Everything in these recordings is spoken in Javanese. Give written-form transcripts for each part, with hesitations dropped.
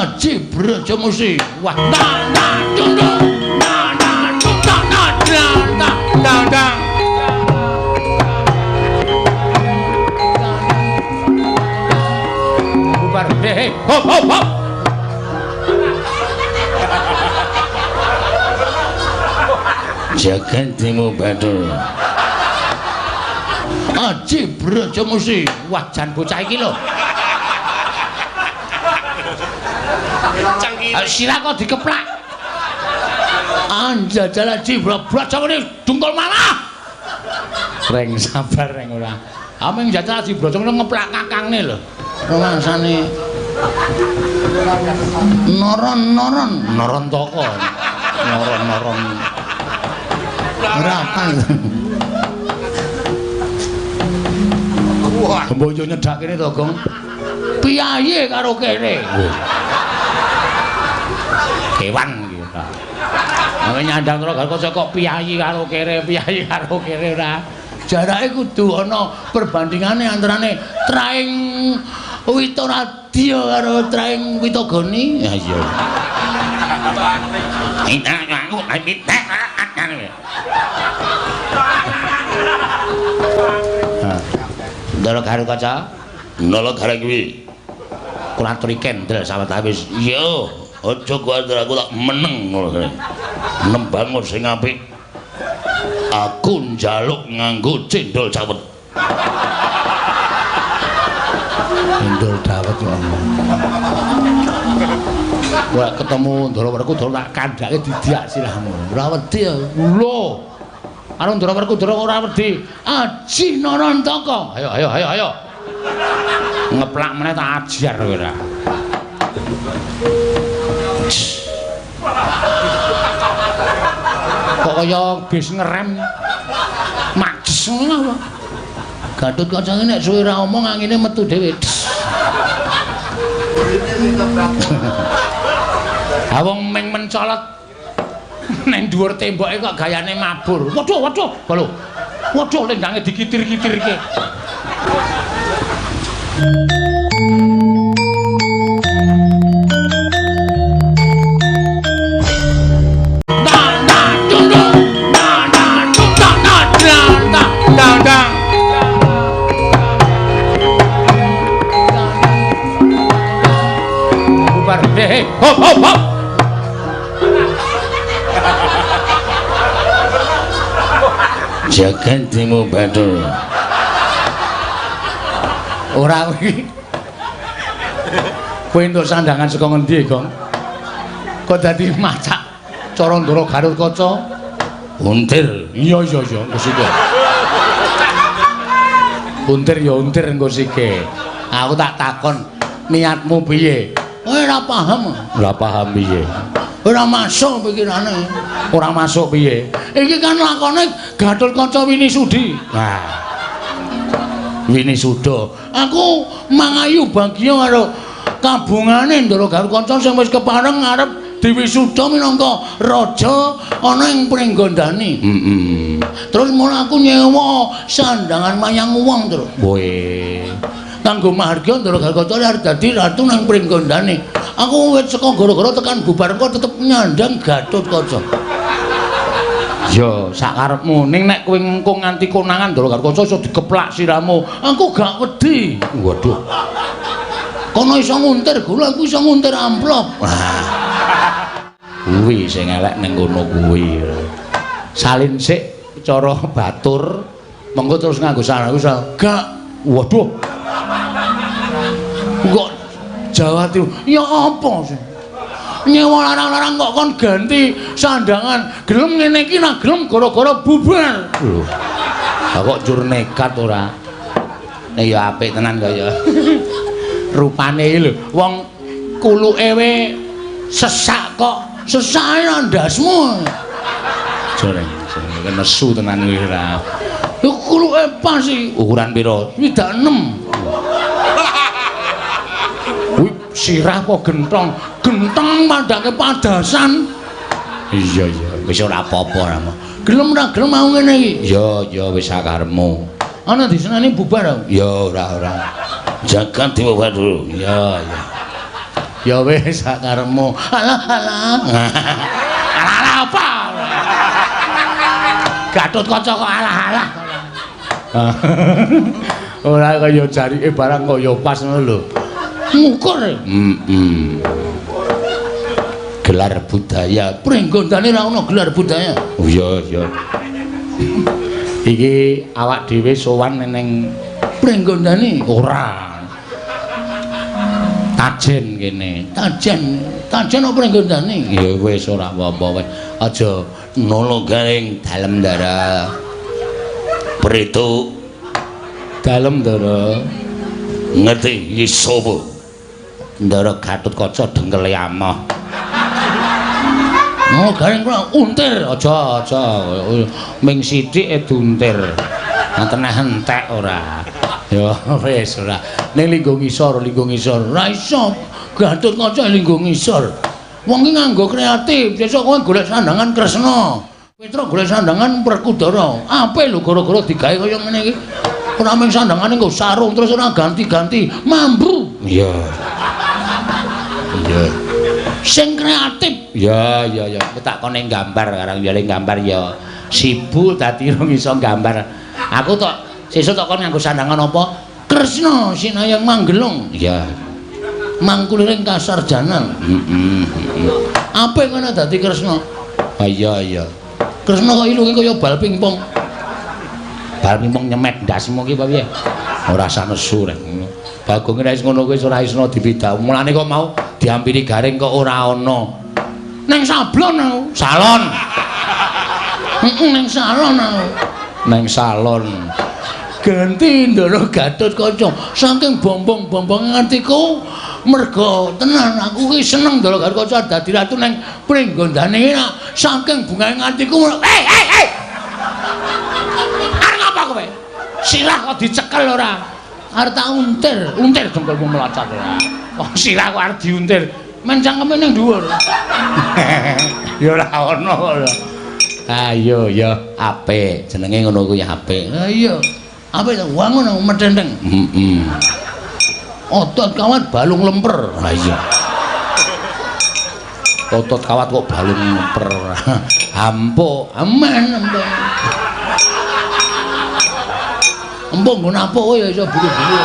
Aji Brajamusti. Wah, na na dung dung. Na na dung na na na na na na. Bubar. He he. Hop hop hop. Jagat Dewa Bathara. Aji Brajamusti. Wah, jan bocah iki lho. Sirah kok dikeplak. Anjajal Aji Brajamusti dungkul malah. Reng sabar reng ora. Ameng jajal Aji Brajamusti ngeplak kakangne lho. Rumangsane noron-noron, noron toko. Noron-noron. Ora apa. Wah, bojo nyedak kene to, Gong. Piyayi karo kene. Kewan iki ta. Nek nyandang Ndara Kaca kok piyayi karo kere, piyayi karo kere ora. Jarake kudu ana perbandingane antarane traing Witoradya karo traing Witogoni. Ya iya. Ndara Kaca, Nala Gareng kuwi. Kula aturi kendel sawetawis. Iya, aja kuwatir aku tak meneng ngono. Nembang sing apik. Aku njaluk nganggo cendol cawet. Cendol dawet ya Allah. Kowe ketemu Ndara Werkudara tak kandhake didiak sirahmu. Ora wedi ya. Lho. Karo Ndara Werkudara ora wedi. Aji Narantaka. Ayo ayo ayo ayo. Ngeplak meneh tak ajar kowe ora. Kok kaya bis ngerem. Majes ngono apa? Gatotkaca nek suwe ora omong angine metu dhewe. Ha wong meng mencolot neng dhuwur temboke kok gayane mabur. Waduh, waduh, lho. Waduh lendange dikitir-kitirke. Na na dung dung. Na na dung na na na na na na. Bubar. He he. Hop hop hop. Jagat Dewa Bathara. Ora kuwi. Kowe entuk sandangan saka ngendi, Gong? Kok dadi macak cara Ndara Gatotkaca? Untir. Iya iya iya, engko sike. Untir ya untir engko sike. Aku tak takon, niatmu piye? Kowe ora paham. Ora paham piye? Ora masuk pikirane. Ora masuk piye? Iki kan lakone Gatotkaca Winisudi. Nah. Winisuda. Aku mangayu bagya karo kabungane Ndara Gatotkaca sing wis kepareng arep diwisuda minangka raja ana ing Pringgondani. Heeh. Terus mula aku nyewa sandangan mayang wong, Tru. Kowe. Kanggo mahargya Ndara Gatotkaca arep dadi ratu nang Pringgondani. Aku wis saka gara-gara tekan bubar kok tetep nyandang Gatotkaca. Ya, sakarepmu. Ning nek kowe ngengkung nganti konangan Ndara Gatotkaca iso dikeplak sirahmu. Aku gak wedi. Waduh. Kono iso nguntir gula, aku iso nguntir amplop. Wah. Kuwi sing elek ning kono kuwi. Salin sik cara batur, mengko terus nganggo sarung iso. Gak. Waduh. Kok Jawa Timur. Ya apa sih? Nyewa larang-larang kok kon ganti sandangan. Gelem ngene iki nah gelem gara-gara bubar. Lho. Lah kok njur nekat ora? Nek ya apik tenan kaya. Rupane iki lho, wong kuluke we sesak kok. Sesake ndasmu. Jare, nesu tenan kuwi ora. Lho kuluke pas iki. Ukuran pira? 26. Kuwi sirah apa gentong? Gentong mandake padasan. Iya iya, wis ora apa-apa ora. Gelem ora gelem mau ngene iki. Iya iya wis sakarepmu. Ana diseneni bubar aku. Ya ora ora. Jagat Dewa Bathara. Iya iya. Ya wis sak karepmu. Alah alah. Alah alah apa? Gatot Kaca kok alah alah. Ora kaya jarike barang kaya pas ngono lho. Ngukur. Heeh. Gelar budaya. Pringgondane ora ono gelar budaya. Oh iya iya. Iki awak dhewe sowan ning Pringgondane ora. Tajen kene. Tajen. Tajen apa Pringgondane? Ya wis ora apa-apa wis. Aja nolo garing dalem ndara. Preto dalem ndara. Ngerti iki sapa? Ndara Gatot Kaca dengkele amoh. Oh garing kula untir. Aja aja ming sithik e diuntir. Teneh entek ora. Ya wis ora. Ning linggo ngisor, linggo ngisor. Ora iso. Gatot Kaca linggo ngisor. Wong ki nganggo kreatif. Sesuk kowe golek sandangan Kresna. Petra golek sandangan Werkudara. Apik lho gara-gara digawe kaya ngene iki. Ora mung sandangane nggo sarung terus ora ganti-ganti. Mambu. Iya. Iya. Sing kreatif. Ya ya ya, aku tak kone gambar karang ya gambar ya sibuk dadi rong iso gambar. Aku tok sesuk tok kon nganggo sandangan apa? Kresna Sinayang Manggelung. Iya. Mangkuliring kasarjanan. Heeh. Apik ngono dadi Kresna. Ah iya iya. Kresna kok ilunge kaya bal pingpong. Bal pingpong nyemet ndasmu ki apa piye? Ora usah nesu rek ngono. Bagong nek wis ngono kuwi ora iso dipidak. Mulane kok mau diampiri garing kok ora ana. Neng sablon aku. Salon. Heeh, neng salon aku. Neng salon. Ganti Ndara Gatot Kaca. Saking bombong-bombong atiku merga tenan aku ki seneng Ndara Gatot Kaca dadi ratu neng Pringgondane iki saking bungahe atiku. Hei hei hei. Arep ngapa kowe? Sirah kok dicekel ora? Arep tak untir, untir dengkulmu melacat ora. Oh sirah kok arep diuntir. Men cangkeme ning dhuwur. Ya ora ono kok. Ayo ya apik, jenenge ngono kuwi apik. Ha iya. Apik to wangun metenteng. Heeh. Otot kawat balung lemper. Ha iya. Otot kawat kok balung lemper. Ampuk, aman empuk. Empuk nggo napuk ya iso buru-buru.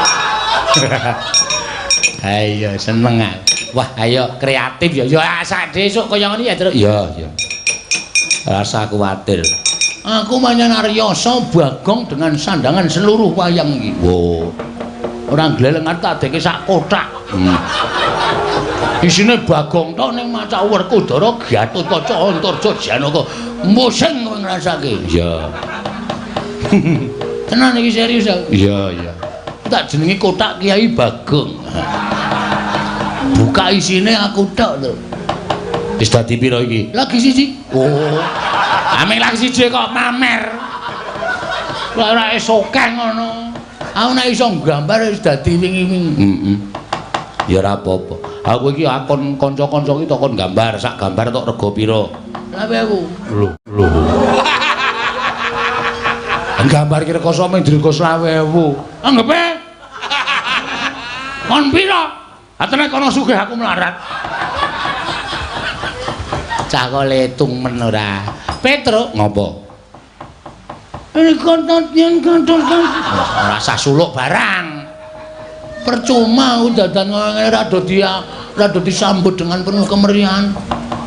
Ayo seneng aku. Wah, ayo kreatif ya. Ya sak esuk kaya ngene ya, Truk. Iya, iya. Rasa kuwatir. Aku manyan Aryasa Bagong dengan sandangan seluruh wayang iki. Wo. Ora glelengan tak deke sak kothak. Isine Bagong tok ning macak Werkudara Gatot Kaca Antarja Janaka. Musing kowe ngrasake. Iya. Tenan iki serius aku. Iya, iya. Tak jenenge kothak Kiai Bagong. Buka isine aku tok lho. Wis dadi pira iki? Lagi siji. Oh. Ameng lagi siji kok pamer. Ora esokeh ngono. Aku nek iso nggambar wis dadi wingi-wingi. Heeh. Ya ora apa-apa. Aku iki akon kanca-kanca iki tok kon gambar, sak gambar tok rega pira? 20.000. Lho, lho. Gambar ki rekoso mung dirego 20.000. Anggepe. Kon pira? Atene kono sugih aku melarat. Cah kok letung men ora. Petruk ngopo? Kontot yen kontot. Ora usah suluk barang. Percuma dadan ngene rada disambut dengan penuh kemeriahan.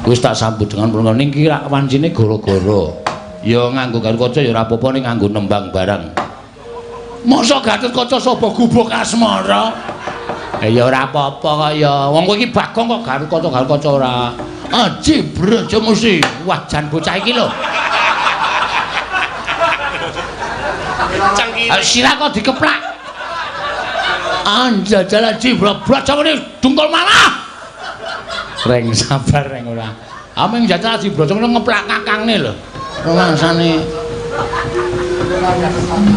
Wis tak sambut dengan penuh ning ki rak wancine gara-gara. Ya nganggo Gatot Kaca ya ora apa-apa ning nganggo nembang barang. Mosok Gatot Kaca sapa gubuk asmara? Ya ora apa-apa kok ya. Wong kowe iki Bagong kok Gatot Kaca Gatot Kaca ora. Aji Brajamusti. Wah jan bocah iki lho. Sirah kok dikeplak. Anjajal Aji Brajamusti dungkul malah. Reng sabar reng ora. Ameng jajal Aji Brajamusti ngeplak kakangne lho. Rumangsane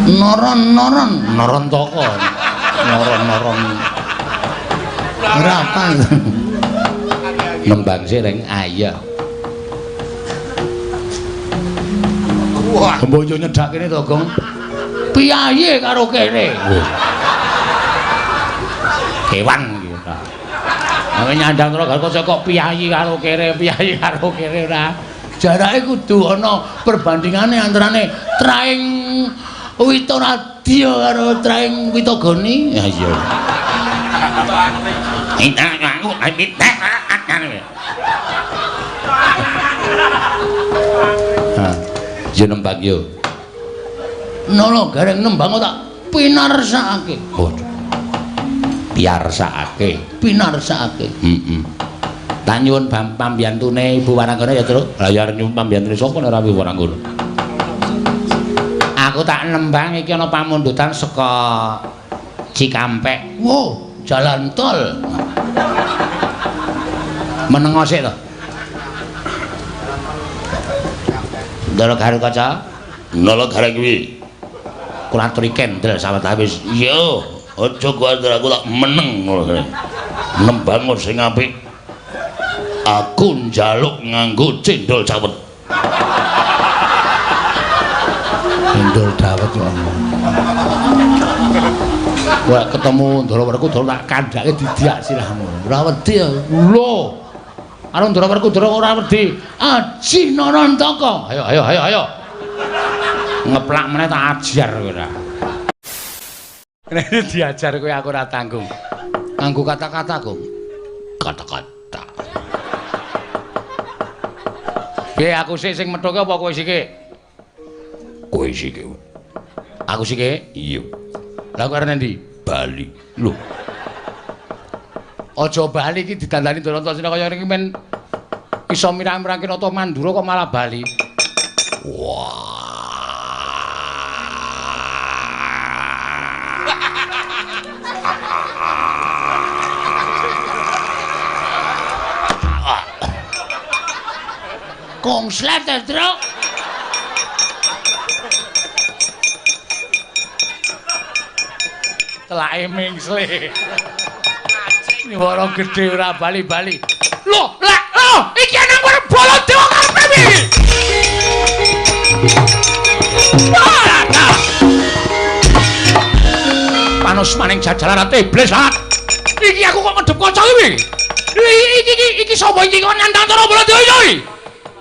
noron-noron, noron toko. Noron-noron. Ora apa. Nembang sih reng ayo. Wah, bojo nyedak kene to, Gong. Piyaye karo kene? Kewan iki ta. Aku nyandang Ndara Garukaca kok piyayi karo kere, piyayi karo kere ora. Jarake kudu ana perbandingane antarane traing Witoradya karo traing Witogoni. Ya iya. Ha, yo nembang yo. Nolo gareng nembang tak pinarsakake. Waduh. Piarsakake, pinarsakake. Heeh. Tak nyuwun pambiyantune Ibu Waranggana ya, Truk. Lah ya arep nyuwun pambiyantune sapa nek ora Ibu Waranggana. Aku tak nembang iki ana pamundutan saka Cikampek. Wow, jalan tol. Menengo sik to. Ndara Garukaca, Nala gareng kuwi. Kula aturi kendel sawetawis. Iya, aja kuwatir aku tak meneng ngono. Nembang sing apik. Aku njaluk nganggo cendol cawet. Cendol dawet yo ana. Kowe ketemu Ndara Werkudara tak kandhake didiak sirahmu. Ora wedi ya. Lho. Karo Ndara Werkudara ora wedi. Aji Narantaka. Ayo ayo ayo ayo. Ngeplak meneh tak ajar kowe ora. Nek diajar kowe aku ora tanggung. Nganggo kata-kata, Gong. Kata-kata. Piye aku sik sing methuke apa kowe sik? Kowe sik. Aku sik? Iya. Lah kowe arep endi? Bali. Lho. Aja bali iki didandani Ndara kaya ngene iki men iso mirang-mirangke Nata Mandura kok malah bali. Wah. Kongslet, Truk. Telake mingsle. Nyuwara gedhe ora bali-bali. Lho, lah, lho, iki ana Baladewa karepe piye? Panus maning jajaran iblis lat. Iki aku kok ngedep kaca iki. Iki iki iki sapa iki kok nyandang cara Baladewa iki?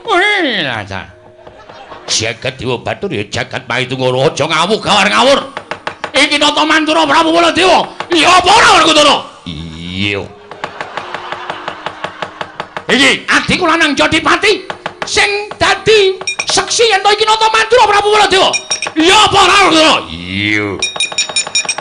Wih, lah. Jagat Dewa Batur ya jagat Mahitunggara aja ngawuh gawar ngawur. Iki Nata Mandura Prabu Baladewa. Iya apa ora Werkudara? Iya. Iki adhiku lanang Jodipati sing dadi seksi yen to iki Nata Mandura Prabu Baladewa. Iya apa ora Werkudara? Iya.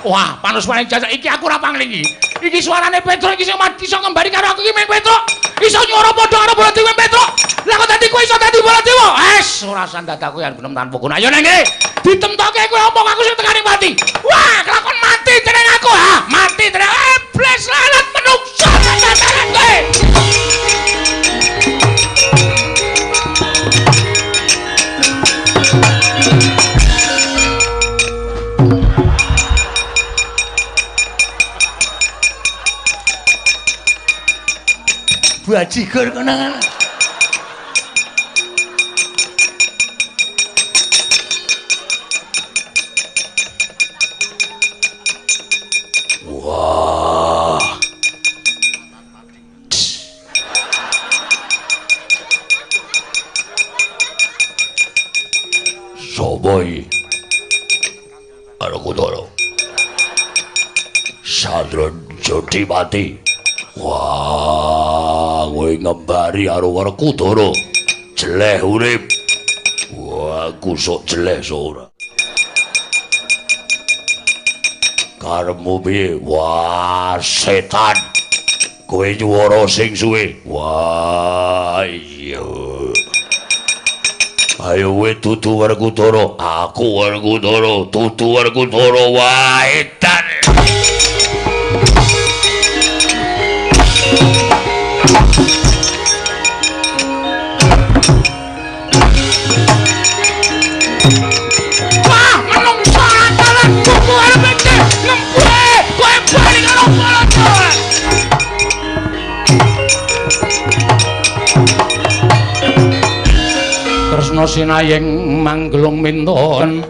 Wah, panus paling jajak iki aku ora panglingi. Iki suarane Petruk iki sing iso ngembari karo aku iki meng Petruk. Iso nyuwara padha karo Baladewa Petruk. Lah kok dadi kowe iso dadi Baladewa? Es, ora sandadaku yen gunem tanpa guna. Ayo nang kene. Ditemtoke kowe omong aku sing tekane mati. Wah, kelakon mati teneng aku ha. Mati teneng. Iblis lalat menungso tenan kowe. Bajigur konangan. Wah. Sopo iki? Werkudara. Sadron Jodipati. Wah, kowe ngembari karo Werkudara. Jeleh urip. Wah, aku sok jeleh sok ora. Karepmu piye? Wah, setan. Kowe nyuwara sing suwe. Wah, iya. Ayo kowe dudu Werkudara. Aku Werkudara, dudu Werkudara. Wah, edan. Wah, menungso antaran kuku arep iki ngembuhe kowe bali karo Baladewa. Kresna sinayeng manggelung minton.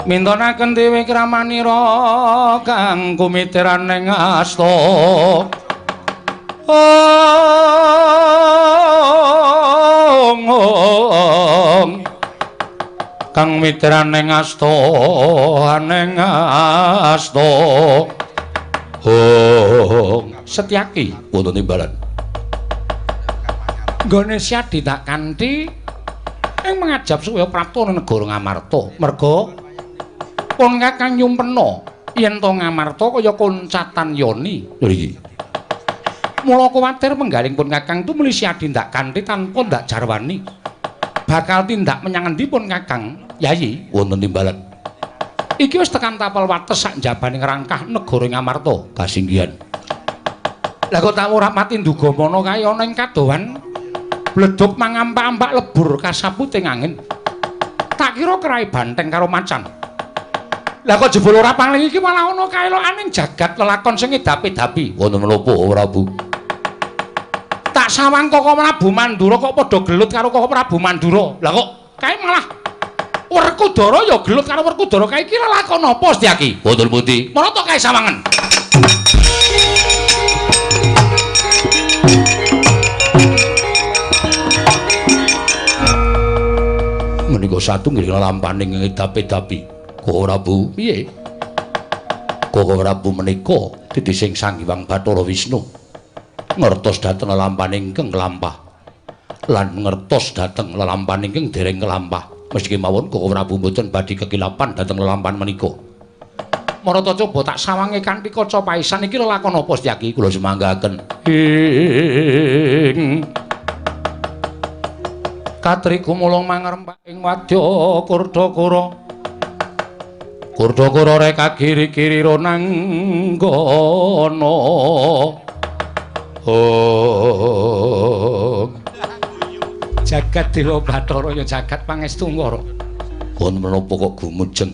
Mintonaken dewi kramanira kang kumitiran ing asta. Ong kang mitrane ngasta aneng asta. Ong Setyaki wonten timbalan. Nggone Siadi tak kanthi ing mangajab supaya prapta negara Ngamarta. Merga pun Kakang nyumpena yen to Ngamarta kaya koncatan yoni. Lho iki. Mula kuwatir penggaling pun Kakang tumuli Siadi ndak kanthi tanpa ndak jarwani. Bakal tindak menyang endi pun Kakang? Yayi wonten timbalan. Iki wis tekan tapel wates sak njabaning rangkah negara Ngamarta. Kasinggihan. Lah kok tak ora mati nduga mana kae ana ing kadohan bledug mangampak-ampak lebur kasaputing angin. Tak kira kerai banteng karo macan. Lah kok jebul ora pangling iki malah ana kaelokaning jagat lelakon sing edapi-dapi. Wonten menapa Prabu? Tak sawang Koko Prabu Mandura kok padha gelut karo Koko Prabu Mandura. Lah kok kae malah Werkudara ya gelut karo Werkudara kae iki lelakon apa Setyaki? Wonten pundi? Marata kae sawangen. Menika satunggiling lelampaning edapi-dapi. Koko Prabu, piye? Koko Prabu menika titising Sang Hyang Bathara Wisnu. Ngertos dhateng lelampahan ingkang kelampah lan ngertos dhateng lelampahan ingkang dereng kelampah. Meski mawon Koko Prabu mboten badhe kekilapan dhateng lelampahan menika. Marata coba tak sawange kanthi kaca paisan iki lelakon apa Setyaki? Kula sumanggaken. Ing katri gumulung mangrempak ing wadya Kurdakara. Kurdakara reka kiri-kiri ronanggana. Oh. Jagat Dewa Bathara ya jagat pangestu ngara. Wonten menapa kok gumujeng?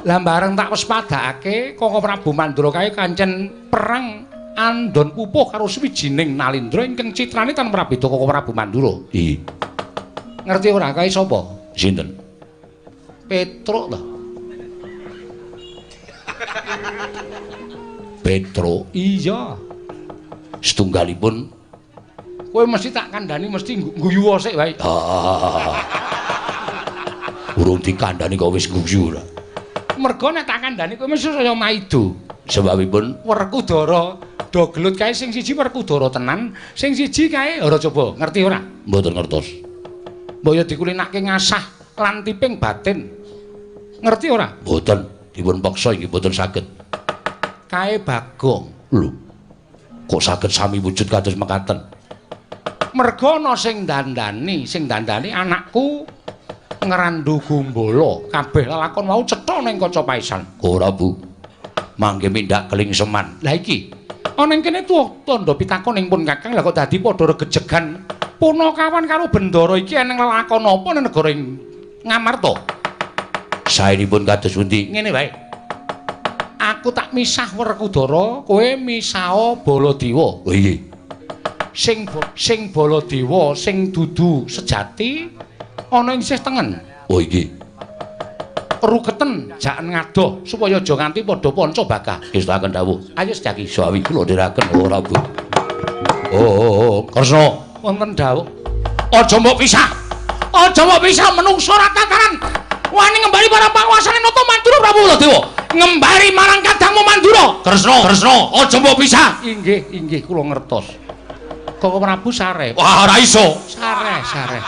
Lah bareng tak wespadakake Koko Prabu Mandura kae kancen perang andon pupuh karo swijining Nalindra ingkang citrane tan prabeda Koko Prabu Mandura. Iya. Ngerti ora kae sapa? Sinten? Petruk lho. Petruk? Iya. Setunggalipun kowe mesti tak kandhani mesti guyu sik wae. Urung dikandhani kok wis guyu ora. Mergo nek tak kandhani kowe mesti saya maido. Sebabipun Werkudara do gelut kae sing siji Werkudara tenan, sing siji kae ora coba ngerti ora? Mboten ngertos. Mbok ya dikulinake ngasah lan tiping batin. Ngerti ora? Mboten, dipun peksa inggih mboten saged. Kae Bagong. Lho. Kok saged sami wujud kados mekaten? Merga ana sing dandani anakku Ngrandu Gumbala. Kabeh lelakon wau cetha ning kaca paisan. Ora, Bu. Mangke mindak kelingseman. Lah iki ana ing kene tuwa tandha pitakon ing pun Kakang, lah kok dadi padha regejegan punakawan karo Bendara iki eneng lelakon apa ning negara Ngamarta? Saenipun kados pundi? Ngene wae. Aku tak misah Werkudara, kowe misah Baladewa. Oh iya. Sing Baladewa sing dudu sejati ana ing sisih tengen. Oh iki. Ruketen jaken ngadoh supaya aja nganti padha panca bakah. Ngestakaken dawuh. Ayo Setyaki. Sawi kula ndherekaken ora, Bu. Oh, Kresna wonten dawuh. Aja mbok pisah. Aja mbok pisah menungso ora tataran. Wani ngembali para panguasane Nata Mandura Prabu Baladewa. Ngembali marang kadangmu Mandura. Kresna, Kresna, aja mbok pisah. Inggih, inggih kula ngertos. Koko Prabu sare. Wah, ora iso. Sare, sare.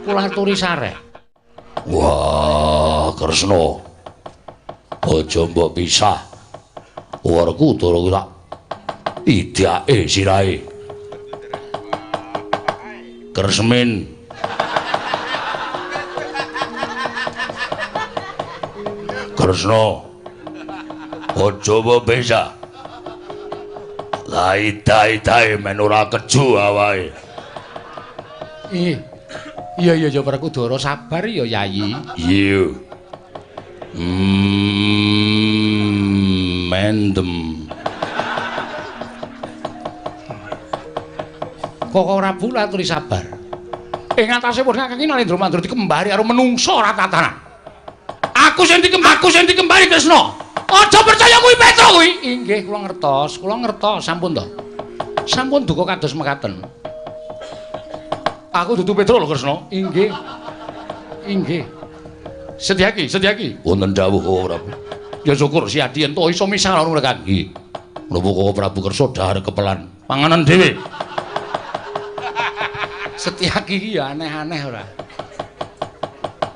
Kula aturi sare. Wah, Kresna. Aja mbok pisah. Werkudara tak idake sirahe. Kresmin. Kresna. Aja mbok pisah. Lah idai-idai men ora keju awake. Ih. Iya iya ya Werkudara sabar ya Yayi. Iya. Mendem. Koko Prabu laturi sabar. Ing atase pun Kakang Nalendra Mandura dikembari karo menungso ora tatanan. Aku sing dikembari Kresna. Aja percaya kuwi Petro kuwi. Inggih kula ngertos sampun to. Sampun duka kados mekaten. Aku dudu Petruk lho Kresna. Inggih. Inggih. Setyaki, Setyaki. Wonten dawuh Koko Prabu. Ya syukur si Adi ento iso misah karo mereka. Nggih. Menapa Koko Prabu kersa dhahar kepelan panganan dhewe. Setyaki iki ya aneh-aneh ora.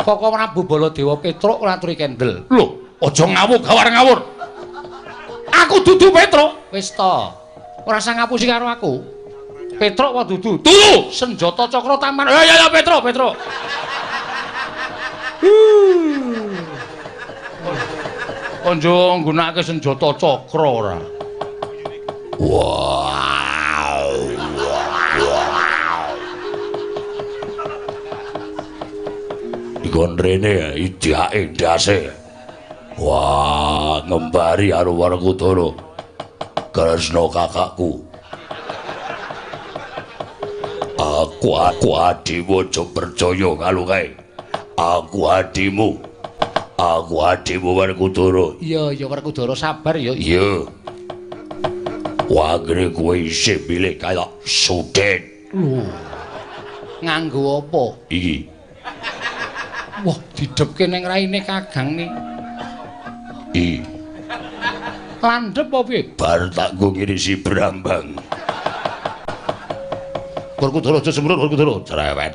Koko Prabu Baladewa Petruk ora aturi kendel. Lho, aja ngawur gawar ngawur. Aku dudu Petruk. Wis to. Ora usah ngapusi karo aku. Petruk apa dudu? Dudu. Senjata cakra taman. Ya ya ya Petruk, Petruk. Konjo nggunakake senjata cakra ora. Wow. Wow. Dikon rene idake ndase. Wah, ngembari karo Werkudara. Kresna kakakku. Aku adimu aja percaya karo kae. Aku adimu. Aku adimu Werkudara. Iya, iya Werkudara sabar ya. Iya. Wagre kowe isih milih kaya sudet. Lho. Nganggo apa? Iki. Wah, didhepke ning raine Kakang ni. Iki. Landhep apa piye? Bar tak nggo ngirisi brambang. Werkudara aja semrut Werkudara cerewet.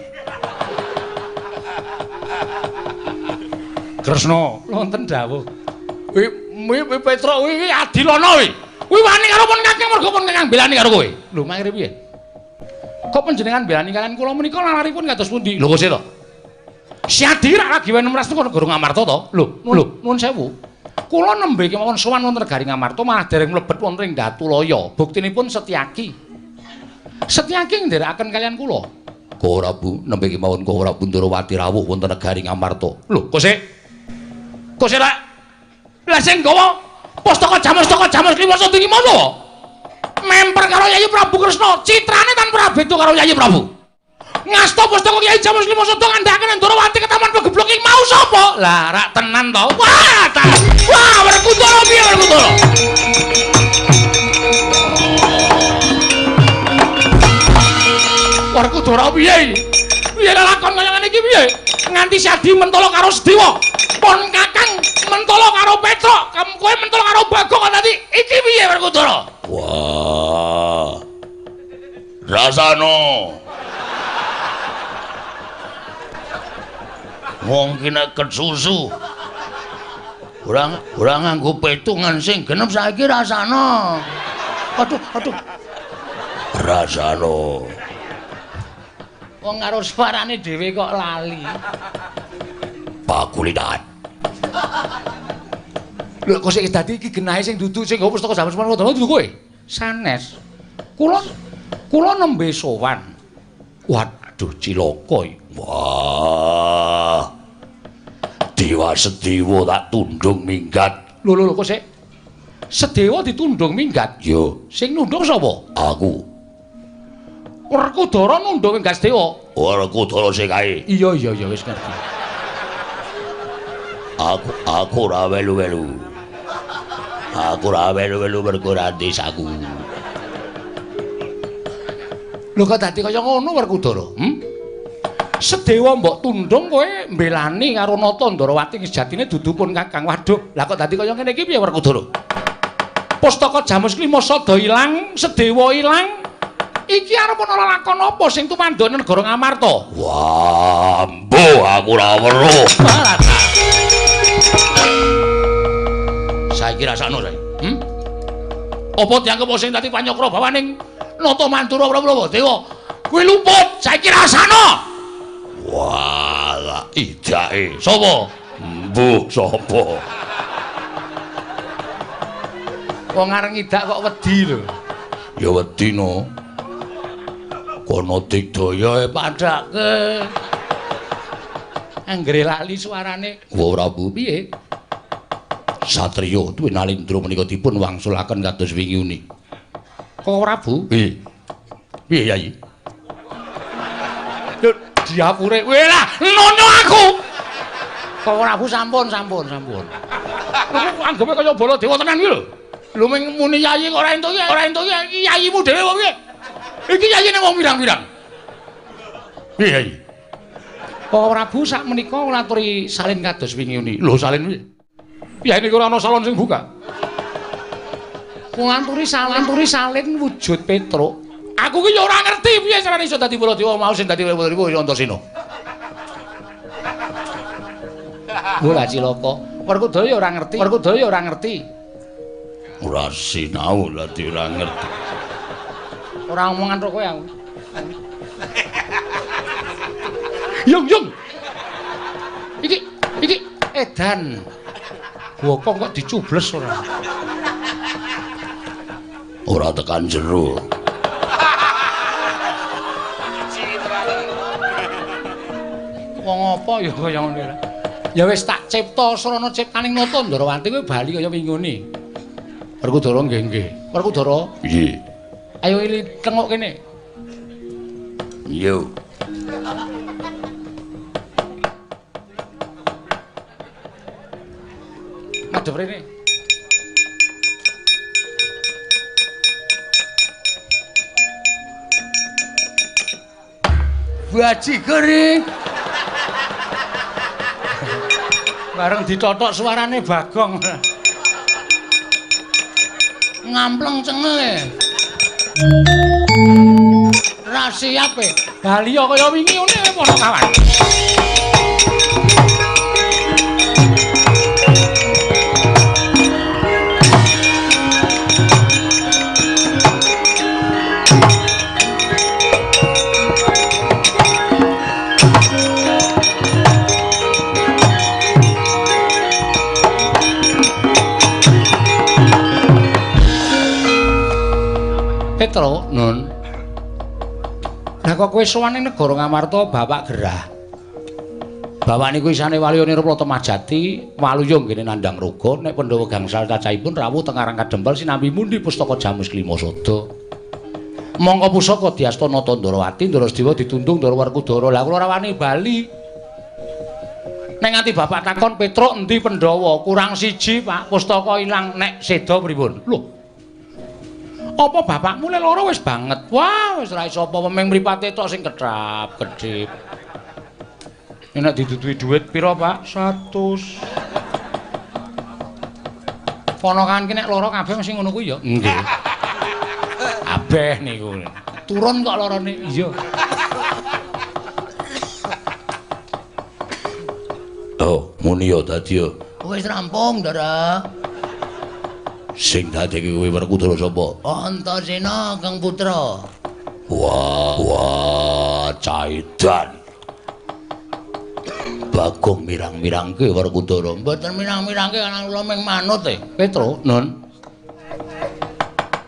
Kresna, wonten dawuh. Kuwi Petruk kuwi adilana kuwi. Kuwi wani karo pun Kakang mergo pun Kakang belani karo kowe. Lho, mangkire piye? Kok panjenengan belani kalian kula menika lalaripun kados pundi? Lho kok sih to? Si Adi rak lagi wene mras teko negara Ngamarta to? Lho, lho, nuwun sewu. Kula nembe kemawon sowan wonten negari Ngamarta malah dereng mlebet wonten ing Datulaya. Buktinipun Setyaki. Setyaki nderekaken kalian kula. Koko Prabu nembe kemawon Koko Prabu Ndorowati rawuh wonten negari Ngamarta. Lho, kok sik? Kok sik lak? Lah sing nggawa pustaka Jamus Kliwosa iki mono. Memper karo Yayi Prabu Kresna, citrane tanpa beda karo Yayi Prabu. Ngasta pustaka Kyai Jamus Kliwosa ngandhakaken Ndorowati ketaman pegeblok iki mau sapa? Lah rak tenan to. Wah, ta. Wah, Werkudara piye Werkudara? Werkudara piye iki? Piye lakon kaya ngene iki piye? Nganti Sadi mentolo karo Sedewa. Pon Kakang mentolo karo Petruk, kowe mentolo karo Bagong kok dadi iki piye Werkudara? Wah. Rasano. Wong ki nek kesusu ora nganggo petungan sing genep saiki rasano. Aduh, aduh. Rasano. Wong karo suarane dhewe kok lali. Pakulitan. Lho kok sik dadi iki genahe sing dudu sing nggawa pustaka Jamus Manwadana dudu kowe? Sanes. Kula nembe sowan. Waduh cilaka iki. Wah. Dewa Sedewa tak tundung minggat. Lho lho kok sik. Sedewa ditundung minggat? Yo. Sing nundung sapa? Aku. Werkudara nundung minggat Sedewa. Werkudara sing kae. Iya iya iya wis ngerti. Aku ora welu-welu. Aku ora welu-welu mergo ora desaku. Lho kok dadi kaya ngono Werkudara? Sedewa mbok tundung kowe mbelani karo Nata Ndorowati sejatine dudu pun Kakang. Waduh, lah kok dadi kaya ngene iki piye Werkudara? Pustaka Jamus Kliwosa ilang, Sedewa ilang. Iki arep ana lakon apa sing tumandhane negara Ngamarta? Wah, mbuh aku ora weruh. Saiki rasakno saiki. Apa dianggep sing dadi panyakra bawaning Nata Mandura Prabu Dewa? Kuwi luput, saiki rasakno. Wah, idake sapa? Mbuh sapa? Wong areng ngidak kok wedi lho. Ya wedi no. Kono digdaya padake. Anggere lali suarane. Wa Prabu piye? Satriya Dwi Nalindra menika dipun wangsulaken kados wingi uni. Koko Prabu? Piye? Piye Yayi? Lho diapure. Weh lah, nono aku. Koko Prabu sampun. Lho anggepe kaya Baladewa tenan iki lho. Lho mung muni Yayi kok ora entuk iki, ora entuk iki yayimu dhewe apa piye? Iki yayine wong pirang-pirang. Piye yai? Koko Prabu sak menika kula aturi salin kados wingi uni. Lho salin piye? Piye niku ora ana salon sing buka. Kula aturi salin wujud Petruk. Aku ki ya ora ngerti piye carane iso dadi Baladewa mau sing dadi Baladewa ya Antasena. Lha cilaka. Werkudara ya ora ngerti. Werkudara ya ora ngerti. Ora sinau dadi ora ngerti. Ora omongan ro kowe aku. Yung yung. Iki iki edan. Gokong kok dicubles ora. Ora tekan jero. Wong apa ya kaya ngene. Ya wis tak cipta srana ciptaning nata Ndrawati kowe bali kaya wingune. Werkudara nggih nggih. Werkudara? Nggih. Ayo ili tengok kene. Yo. Madhep rene. Bajigur. Bareng ditotok suarane Bagong. Ngampleng cengele. Ra siap e. Bali kaya wingi ngene para kawan. Petro, Nun. Lah kok kowe sowan ning negara Ngamarta bapak gerah. Bapak niku isane Waluya Nirpala Temajati, Waluya nggene nandhang raga, nek Pandhawa gangsal cacahipun rawuh teng Karang Kadempel sinambi mundi pustaka Jamus Klima Sada. Mongko pusaka diasta Nata Ndrawati, Ndrasdewa ditundung Ndara Werkudara. Lah kula ora wani bali. Nek nganti bapak takon Petruk endi Pandhawa, kurang siji Pak, pustaka ilang nek seda pripun? Lho. Apa bapakmu le lara wis banget? Wah, wis ora iso apa meng mripate tok sing kedhap kedhip. Nek diduduhi dhuwit pira, Pak? 100. Ponakan ki nek lara kabeh mesti ngono kuwi ya. Nggih. Abeh niku. Turun kok larane. Iya. Oh, muni ya dadi ya. Wis rampung, Ndara. Sing dadi kuwi Werkudara sapa? Antasena Kang Putra. Wah, wah, caidan. Bagong mirang-mirangke Werkudara. Mboten mirang-mirangke ana kula mung manut e. Petro, Nun.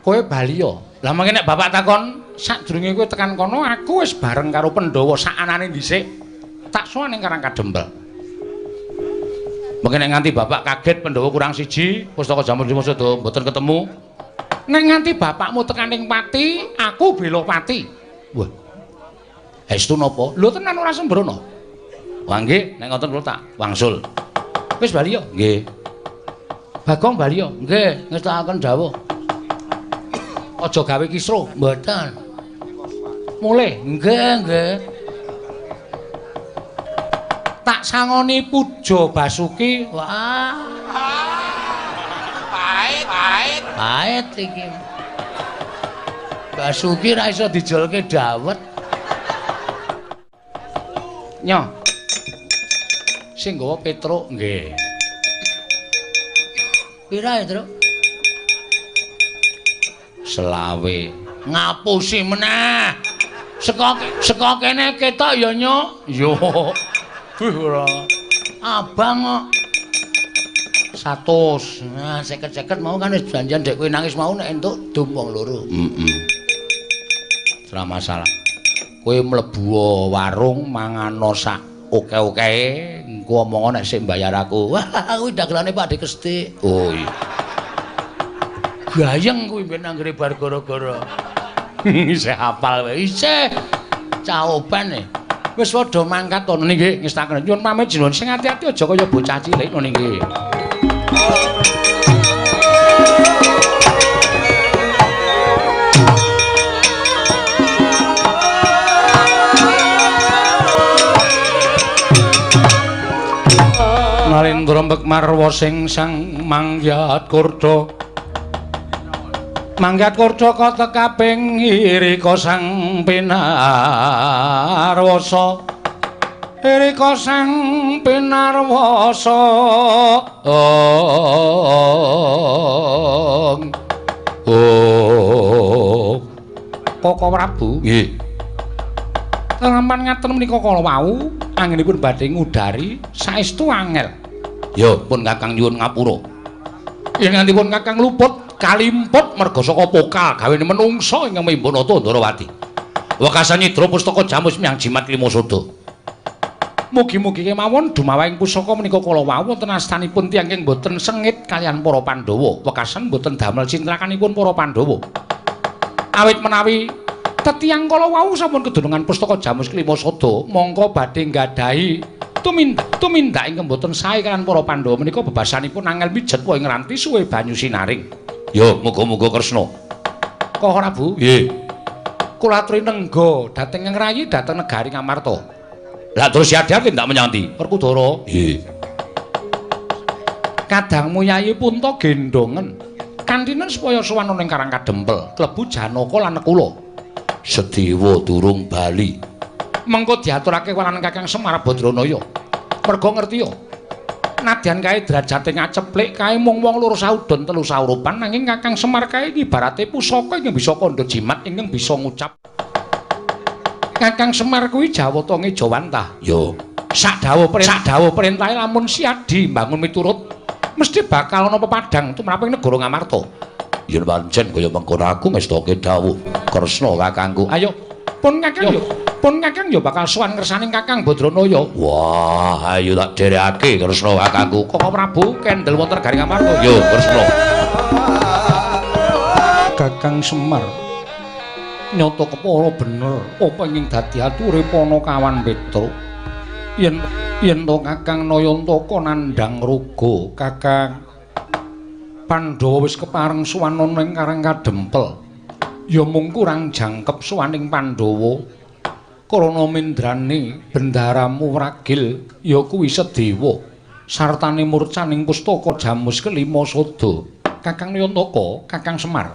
Kowe bali ya. Lah mangke nek bapak takon sadurunge kowe tekan kono aku wis bareng karo Pandhawa sakanane dhisik. Tak sowan ning Karang Kadempel. Mungkin nek nganti bapak kaget Pandhawa kurang siji, pustaka Jamur Lima Sada mboten ketemu. Nek nganti bapakmu tekan ning pati, aku bela pati. Wah. Estu napa? Lho tenan ora sembrono. Wah nggih, nek ngoten kula tak wangsul. Wis bali ya? Nggih. Bagong bali ya? Nggih, ngestakaken dawuh. Aja gawe kisruh. Mboten. Mulih. Nggih, nggih. Tak sangoni puja Basuki. Wah. Pahit, pahit. Pahit iki. Basuki ra iso dijolke dawet. Nyo. Sing nggawa Petruk nggih. Pira ya, Truk? Selawe. Ngapusi meneh. Saka kene ketok ya, Nyo. Yo. Wih ora. Abang kok 100. Nah, 50-50 mau kan wis janjian dek kowe nangis mau nek entuk dum wong loro. Heeh. Ora masalah. Kowe mlebu warung mangano sak oke-oke, engko omong nek sik mbayar aku. Wah, kuwi dagelane Pak Dekestik. Oh iya. Gayeng kuwi ben anggere bar gara-gara. Isih hafal wae. Isih caoban e. Wis padha mangkat to nggih ngestaken. Nyuwun pamit jenengan sing ati-ati aja kaya bocah cilik ngono nggih. Ndrembek marwa sing sang mangyat kurda. Manggat kurda kota kaping irika sang pinarwasa. Irika sang pinarwasa. Ong. Oh. Koko Prabu. Nggih. Lampan ngaten menika kala wau anggenipun badhe ngudari saestu angel. Ya pun Kakang nyuwun ngapura. Yen ngantipun Kakang luput kalimput merga saka pokal gawene menungsa ingkang mimba nata Ndarawati. Wekasan nyidra pustaka jamus miyang jimat lima sada. Mugi-mugi kemawon dumawahing pusaka menika kala wau wonten astanipun tiyang ingkang boten sengit kaliyan para Pandhawa. Wekasan boten damel cintrakanipun para Pandhawa. Awit menawi tetiyang kala wau sampun kedunungan pustaka jamus kelima sada, mongko badhe nggadahi tumindak ingkang boten sae kaliyan para Pandhawa menika bebasanipun angel mijet wa ing ranti suwe banyu sinaring. Ya, muga-muga Kresna. Koko Prabu? Nggih. Kula aturi nengga dhateng ngrayi dhateng negari Ngamarta. Lah terus yadya tindak menyang ndi? Werkudara. Nggih. Kadangmu Yayi Punta gendongen. Kantinen supaya sowan ning Karang Kadempel, klebu Janaka lan Nekula. Sedewa durung bali. Mengko diaturake walan Kakang Semar Badranaya. Merga ngerti ya. Nadyan kae derajate ngaceplik kae mung wong loro saudon telu saurupan nanging Kakang Semar kae ibarate pusaka ingkang bisa kandha jimat ingkang bisa ngucap. Kakang Semar kuwi jawata ngejawantah. Ya. Sak dawuh perintahe lamun Siadi mbangun miturut mesti bakal ana pepadang tumraping negara Ngamarta. Yen pancen kaya mengkono aku ngestoke dawuh Kresna kakangku. Ayo pun Kakang yo. Pun Kakang yo bakal sowan ngersaning Kakang Badranaya. Wah, ayo tak dherekake Kresna kakangku. Koko Prabu kendel wonten negari Ngamarta. Yo Kresna. Kakang Semar nyata kepara bener apa ingkang dadi ature Panakawan Petruk. Yen to Kakang Nayantaka nandhang raga, Kakang Pandhawa wis kepareng sowan ana ing Karang Kadempel. Ya mung kurang jangkep sowaning Pandhawa. Karana mendrane bendaramu wragil ya kuwi Sedewa sartane murcaning pustaka jamus kelima sada. Kakang Nayantaka, Kakang Semar.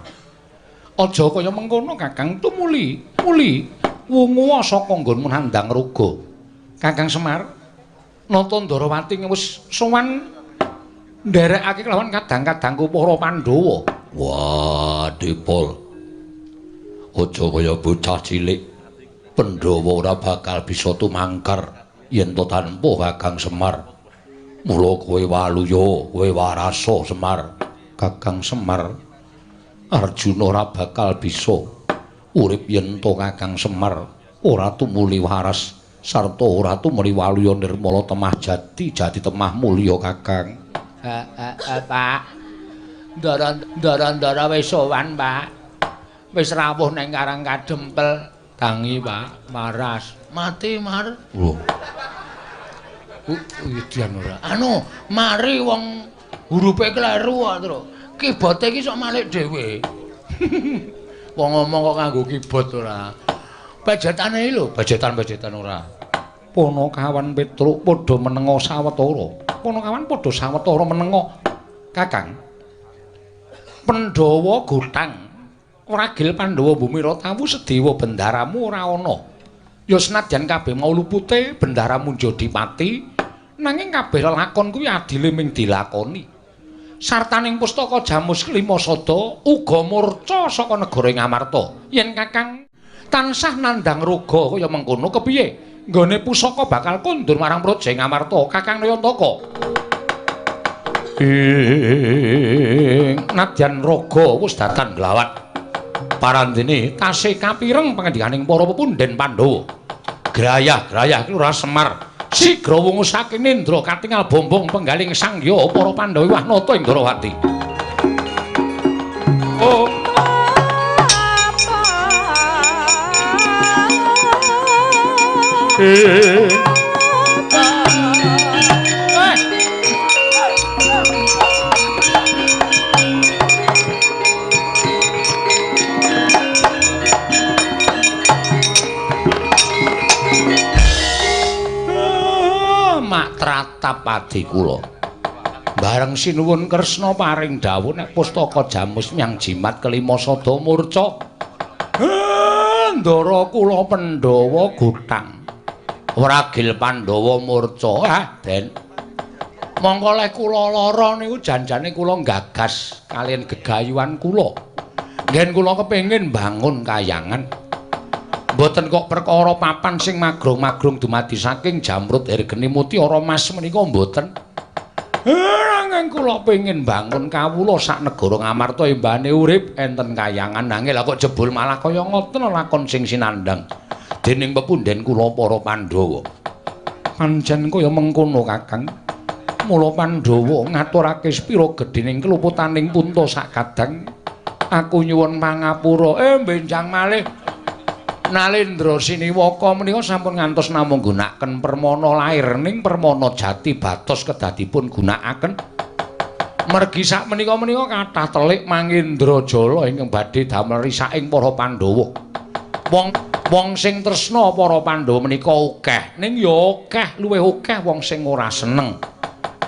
Aja kaya mengkono Kakang, tumuli muli wungu saka nggonmu nandhang raga. Kakang Semar, Nata Ndarawati wis sowan nderekake kelawan kadang-kadangku para Pandhawa. Wah, Dipol. Aja kaya bocah cilik. Pandhawa ora bakal bisa tumangkar yen to tanpa Kakang Semar. Mula kowe waluya, kowe warasa Semar. Kakang Semar, Arjuna ora bakal bisa urip yen to Kakang Semar ora tumuli waras sarta ora tumuli waluya nirmala temah jati jati temah mulya Kakang. Pak, ndara-ndara wis sowan, Pak. Wis rawuh nang Karang Kadempel. Tangi, Pak, waras. Mati, Mar. Lho. Udian ora. Anu, mari wong hurufe kleru kok, Tru. Keyboard iki sok malik dhewe. Wong ngomong kok nganggo keyboard ora. Bajetane iki lho, bajetan-bajetan ora. Panakawan Petruk padha menenga sawetara. Panakawan padha sawetara menenga. Kakang. Pandhawa gotang. Ragil Pandhawa Bumi Ratawu Sedewa bendaramu ora ana. Ya senadyan kabeh mau lupute bendaramu njadi pati, nanging kabeh lelakon kuwi adile ming dilakoni. Sartaning pustaka jamus kelima sada uga murca saka negara Ngamarta. Yen Kakang tansah nandhang raga kaya mengkono kepiye? Nggone pusaka bakal kondur marang Praja Ngamarta, Kakang Nayantaka. Ing nadyan raga wis datan glawat. Parandene tasih kapireng pangendikaning para pepundhen Pandhawa. Grayah-grayah ki ora Semar. Sigra wungu saking nendra katingal bombong penggaling sangya para Pandhawa wah nata ing Ndrawati. Oh. Mak tratap adi kula. Bareng sinuwun Kresna paring dawuh nek pustaka Jamus nyang jimat kelima sada murca. Ndara kula Pandhawa gutang. Wragil Pandhawa murca. Ah, Den. Mongko leh kula lara niku janjane kula gagas kaliyan gegayuhan kula. Ngen kula kepengin bangun kayangan. Mboten kok perkara papan sing magrong-magrong dumadi saking jamrut hergeni mutiara mas menika mboten. Nanging kula pengin bangun kawula sak negara Ngamarta embane urip enten kayangan nanging lha kok jebul malah kaya ngoten lakon sing sinandhang dening pepunden kula para Pandhawa. Pancen kaya mengkono Kakang. Mula Pandhawa ngaturake sepira gedhening keluputaning punta sak kadang. Aku nyuwun pangapura. Benjang malih Nalendra Siniwaka menika sampun ngantos namung gunakaken permana lair ning permana jati batos kedadipun gunakaken. Mergi sak menika-menika kathah telik Mangindrajala ingkang badhe damel risaking para Pandhawa. Wong sing tresna para Pandhawa menika akeh, ning ya akeh luwih akeh wong sing ora seneng.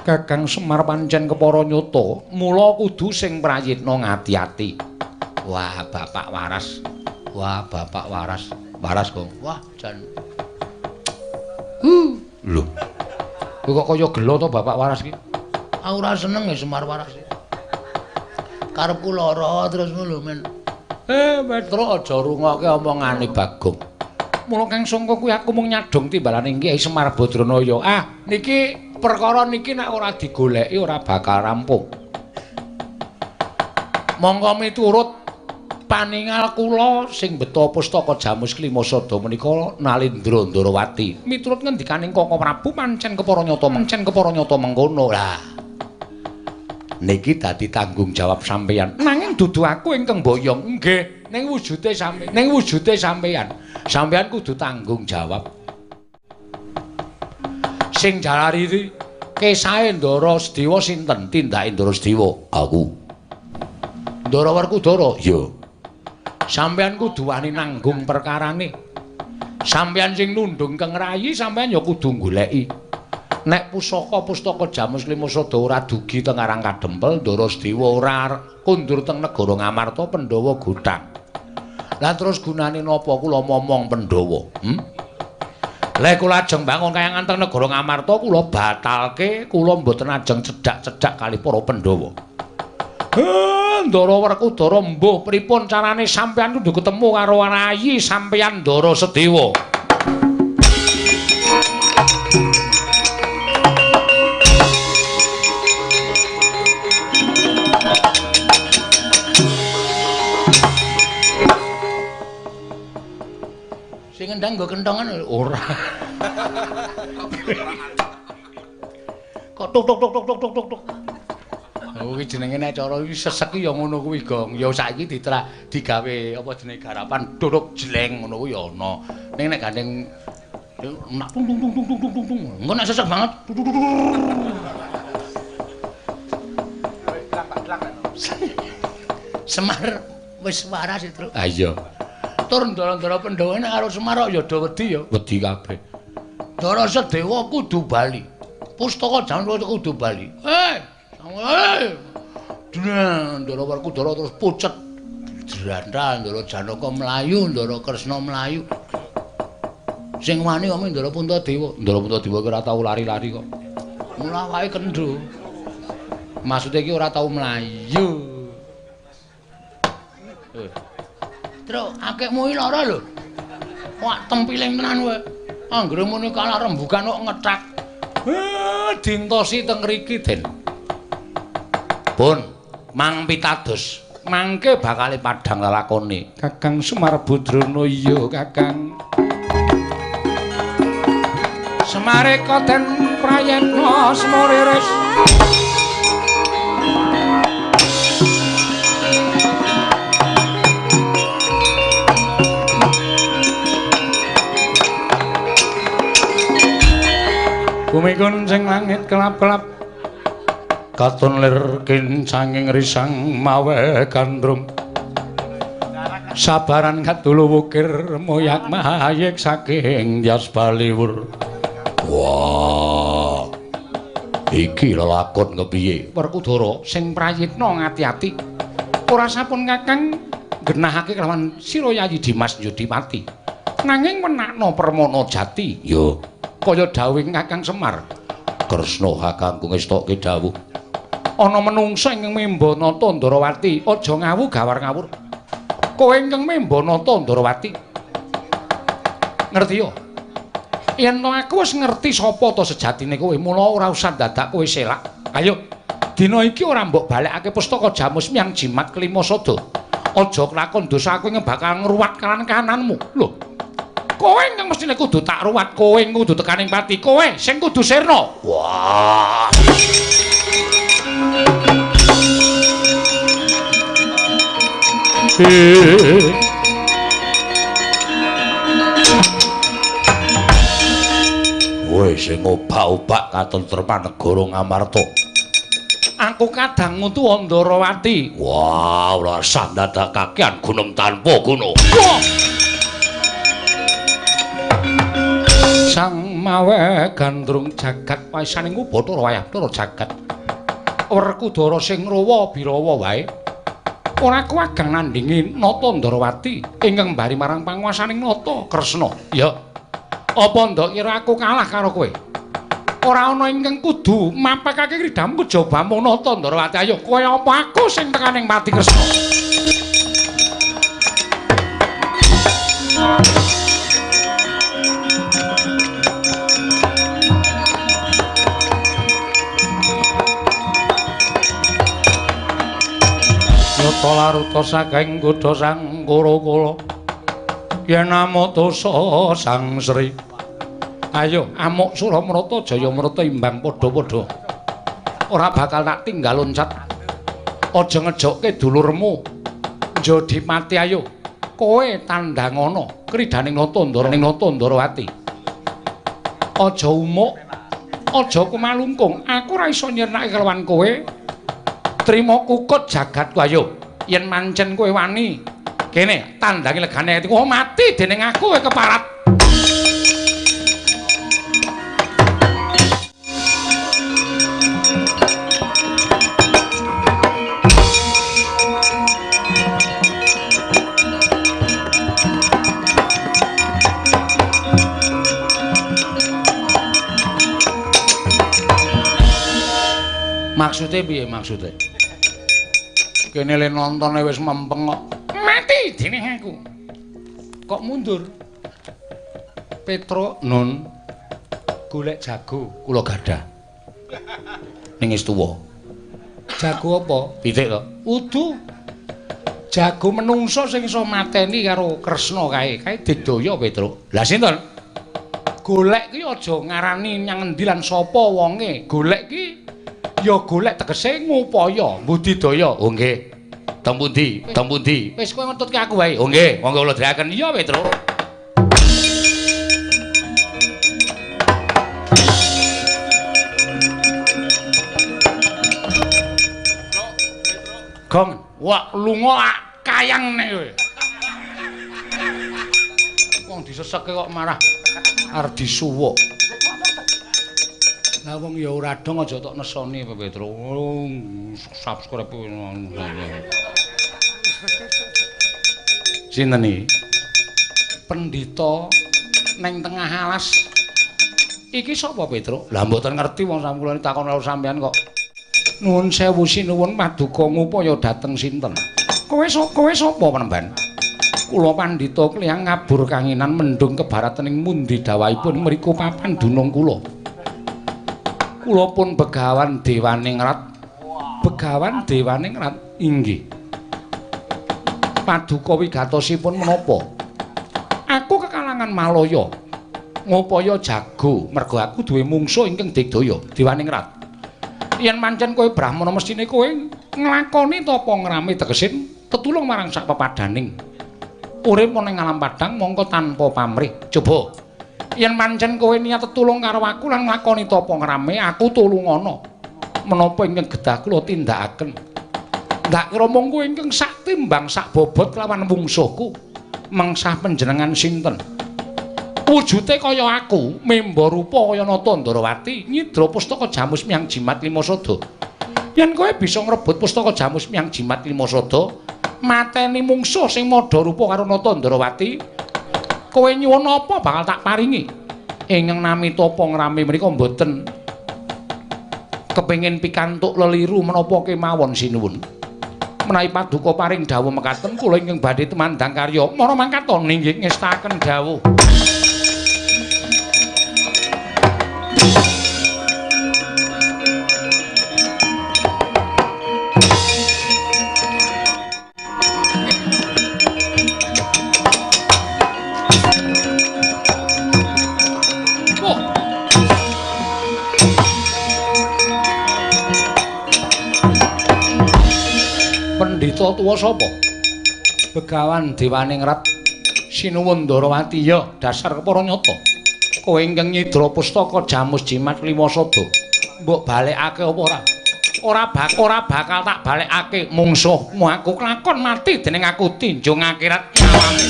Kakang Semar pancen kepara nyata, mula kudu sing prayitna ngati-ati. Wah, Bapak waras. Wah, Bapak waras. Waras, Gong. Wah, jan. Lho. Kowe kok kaya gelo to Bapak waras iki? Aku ora seneng ya Semar waras. Karepku lara terus ngono lho, men. Petro aja rungokke omongane Bagong. Mula Kang Sangka kuwi aku mung nyadong timbalane Kyai Semar Badranaya. Ah, niki perkara niki nek ora digoleki ora bakal rampung. Monggo miturut paningal kula sing beto pustaka Jamus Klima Sada menika Nalendra Ndarawati. Miturut ngendikaning Kaka Prabu pancen kepara nyata pancen kepara nyata mengkono. Lah niki dadi tanggung jawab sampeyan. Nanging dudu aku ingkang boyong. Nggih, ning wujude sampeyan, ning wujude sampeyan. Sampeyan kudu tanggung jawab. Sing jalari kesahe Ndara Sedewa sinten? Tindake Ndara Sedewa. Aku. Ndara Werkudara? Iya. Sampeyan kudu wani nanggung perkarane. Sampeyan sing nundung keng rayi, sampeyan ya kudu goleki. Nek pusaka-pustaka Jamus Klima Sada ora dugi teng Karang Kadempel, Ndara Sedewa ora kundur teng negara Ngamarta, Pandhawa gothang. Lah terus gunane napa kula momong Pandhawa? Lha kula ajeng bangun kayangan teng negara Ngamarta, kula batalke, kula mboten ajeng cedhak-cedhak kali para Pandhawa. Ndara Werkudara mbuh pripun carane sampeyan kudu ketemu karo rayi sampeyan Ndara Sedewa. Sing ngendang nggo kentongan ora. Kok tuk tuk tuk tuk tuk tuk tuk. Oh, kuwi jenenge nek cara iki sesek ya ngono kuwi, Gong. Ya saiki digawe apa jenenge garapan duduk jleng ngono kuwi ya ana. Ning nek gandeng nak tung tung tung tung tung tung tung. Engko nek sesek banget. Semar wis waras e, Truk. Ha iya. Tur ndara-ndara Pandhawa nek karo Semar kok ya do wedi ya. Wedi kabeh. Ndara Sedewa kudu bali. Pustaka Jamus kudu bali. Ndara Werkudara terus pucet. Jrantal Ndara Janaka mlayu, Ndara Kresna mlayu. Sing wani kok Ndara Puntadewa. Ndara Puntadewa ki ora tau lari-lari kok. Mula wae kendho. Maksude iki ora tau mlayu. Truk, akikmu iki lara lho. Wah, tempiling tenan kowe. Anggere muni kalah rembugan kok ngethak. Dintosi teng mriki, Den. Pun mang pitados. Mangke bakale padhang lelakone. Kakang Semar Badrana iya, Kakang. Semareka den prayetna semuriris. Bumi kuncing langit kelap-kelap katon lir kincanging risang mawe gandrung sabaran kadulu wukir moyak mahayik saking Dyas Baliwur. Wah, Iki lelakon kepiye? Werkudara sing prayitna ngati-ati. Ora sampun Kakang genahake kelawan sira Yayi Dimas Yudipati. Nanging wenakna Permana Jati. Ya, kaya dawuhing Kakang Semar. Kresna kakangku ngestokke dawuh. Ana menungsa ingkang memba nata Ndarawati, aja ngawu gawar ngawur. Kowe ingkang memba nata Ndarawati. Ngerti ya? Yen to aku wis ngerti sapa to sejatine kowe, mula ora usah dadak kowe selak. Ayo, dina iki ora mbok balekake pustaka Jamus Miang Jimat Kelima Sada. Aja kelakon dosa aku bakal ngruwat kanan kananmu. Lho. Kowe ingkang mestine kudu tak ruwat, kowe kudu tekaning pati, kowe sing kudu sirna. Wah. Kowe sing obak-obak katentreman negara Ngamarta. Aku kadang ngutu Andarawati. Wah, ora usah dadak kakean gunung tanpa guna. Sang mawe gandrung jagat waisaning Bathara wayah Bathara jagat. Werkudara sing ngrawa birawa wae. Ora kuwagang nandhingi Nata Ndarawati ingkang mbari marang panguwasaning Nata Kresna. Ya. Apa ndok kira aku kalah karo kowe? Ora ana ingkang kudu mapakake kridhamu kejaba mung Nata Ndarawati. Ayo kowe apa aku sing tekaning pati Kresna? Nyata laruta saking godha sang Kura-kura yen amutusa sang Sri. Ayo amuk Suramrata Jayamrata imbang padha-padha. Ora bakal tak tinggal loncat. Aja ngejokke dulurmu. Njodipati ayo. Kowe tandangana kridhaning Nata Ndara ning Nata Ndarawati. Aja umuk, aja kumalungkung. Aku ora iso nyirnake kelawan kowe. Trima kukut jagatku ayo. Yen mancen kowe wani, kene tandangi legane atiku. Oh, mati dening aku kowe keparat. Maksude piye maksude? Kene le nontone wis mempeng kok. Mati dening aku. Kok mundur? Petruk nun golek jago kula gadah. Ning wis tuwa. Jago apa? Pitik to. Udu. Jago menungso sing iso mateni karo Kresna kae. Kae digdaya Petruk. Lah sinten? Golek ki aja ngarani nyang endi lan sapa wonge. Golek ki ya golek tegese ngupaya budidaya. Oh nggih. Teng pundi? Teng pundi? Wis kowe ngetutke aku wae. Oh nggih, monggo kula dherekaken. Iya, Petruk. Gong, wah lunga kayang nek kowe. Wong diseseke kok marah arep disuwuk. Lah wong ya ora dong aja tok nesoni Petruk. Subscribe. Sinten iki? Pendhita ning tengah alas. Iki sapa Petruk? Lah mboten ngerti wong sampeyan kula takon karo sampeyan kok. Nuwun sewu sinuwun paduka ngupaya dhateng sinten? Kowe sapa penemban? Kula pandhita kliyang ngabur kanginan mendung kebarataning mundi dawahipun mriku papan dunung kula. Kula pun Begawan Dewaningrat. Begawan Dewaningrat inggih. Paduka wigatosipun menapa? Aku kekalangan Malaya. Ngupaya jago mergo aku duwe mungsuh ingkang digdaya Dewaningrat. Yen mancen kowe brahmana mestine kowe nglakoni tapa ngrame tegese tetulung marang sak pepadaning. Urip ning alam padang mongko tanpa pamrih. Coba yen mancen kowe niat tetulung karo aku lan nglakoni tapa ngrame, aku tulungana. Menapa ingkang gedah kula tindakaken. Ndak kira mung kowe ingkang sak timbang sak bobot kelawan mungsuhku. Mengsah panjenengan sinten? Wujude kaya aku, memba rupa kaya Nata Ndrawati, nyidra pustaka Jamus Miang Jimat Lima Sada. Yen kowe bisa ngrebut pustaka Jamus Miang Jimat Lima Sada, mateni mungsuh sing madha rupa karo Nata Ndrawati, kowe nyuwun apa bakal tak paringi. Ingkang nami tapa ngrame menika mboten kepengin pikantuk leliru menapa kemawon sinuwun. Menawi paduka paring dawuh mekaten kula ingkang badhe tumandang karya mara mangkat ninggih ngestaken dawuh. Pendhita tuwa sapa? Begawan Dewaningrat sinuwun Ndrawati. Ya, dasar kepara nyata. Kowe ingkang nyidra pustaka Jamus Jimat Lima Sada. Mbok balekake apa ora? Ora bakal tak balekake. Mungsuhmu aku kelakon mati dening aku tinjung akhirat nyawamu.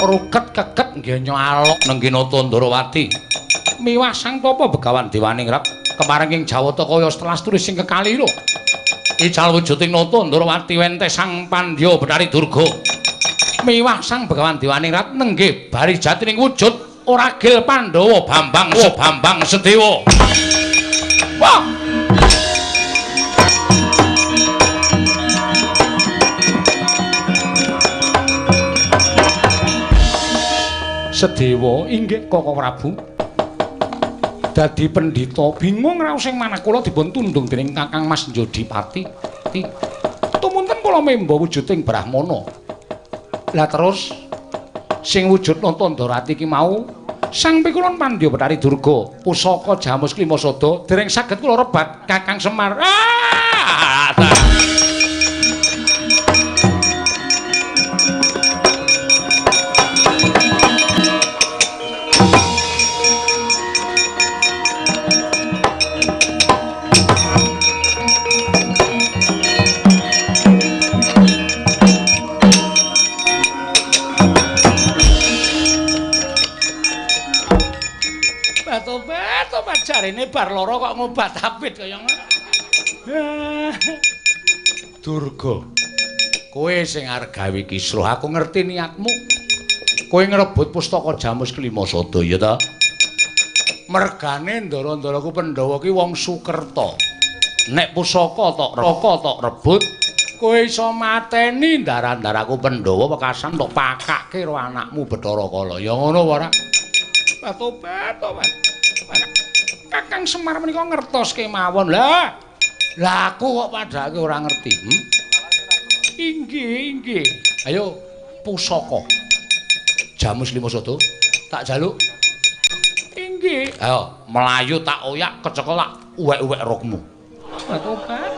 Ruket keket ngenyo alok nenggi Nata Ndrawati. Miwah sang tapa Begawan Dewaningrat kepareng ing Jawata kaya setelah turis sing kekalira. Ical wujuding Nata Ndrawati wente sang Pandya Bathari Durga. Miwah sang Begawan Dewaningrat nenggih bari jatining wujud Oragil Pandhawa Bambang Bambang Sedewa. Wah! Sedewa inggih Koko Prabu. Dadi pendhita bingung raos sing manah kula dipun tundung dening Kakang Mas Njodipati. Tumunten kula memba wujuding Brahmana. Lah terus sing wujud Nata Ndrawati ki mau Sang Pikulun Pandya Bathari Durga pusaka Jamus Klima Sada dereng saged kula rebat Kakang Semar. Ah! Jarene bar lara kok ngobat abit kaya ngono. Durga, kowe sing arep gawe kisruh, aku ngerti niatmu. Kowe ngrebut pustaka Jamus Klima Sada ya ta? Mergane ndara-ndaraku Pandhawa ki wong Sukerta. Nek pusaka tok rebut, kowe iso mateni ndara-ndaraku Pandhawa wekasan tok pakake karo anakmu Bathara Kala. Ya ngono apa ora? Tobat, tobat. Kakang Semar menika ngertos kemawon. Lah, lah aku kok padhake ora ngerti. Inggih, inggih. Ayo pusaka. Jamus Lima Sada tak jaluk. Inggih. Ayo mlayu tak oyak kecekel tak uwek-uwek rokmu. Tobat.